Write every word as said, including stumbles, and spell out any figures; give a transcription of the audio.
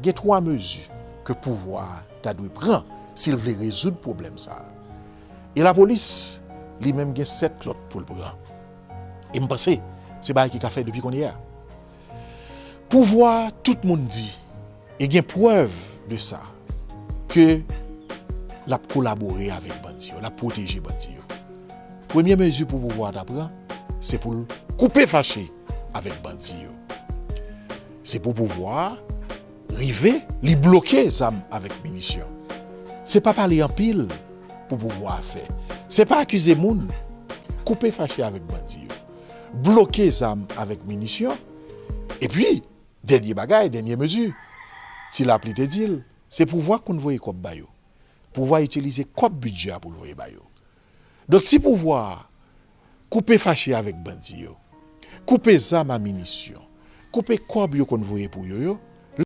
Gen twa mezi ke pouvwa a ta dwe pran si l vle rezoud pwoblèm sa a. E lapolis, li menm, gen sèt lòt pou l pran. E m panse se bagay ki ka fèt depi kounye a. Pouvwa a, tout moun di, e gen prèv de sa, ke l ap kolabore avèk bandi yo, l ap pwoteje bandi yo. Premye mezi pou pouvwa a ta pran, se pou l koupe fache avèk bandi yo. Se pou pouvwa a rive, li bloke zam avèk minisyon. Se pa pale anpil pou pouvwa a fè. Se pa akize moun. Koupe fache avèk bandi yo. Bloke zam avèk minisyon. Epi, dènye bagay, dènye mezi, Ti Lapli te di l, se pouvwa k konn voye kòb ba yo. Pouvwa a itilize kòb bidjè a pou l voye ba yo. Donk, si pouvwa a koupe fache avèk bandi yo, koupe zam a minisyon, koupe kòb yo konn voye pou yo yo,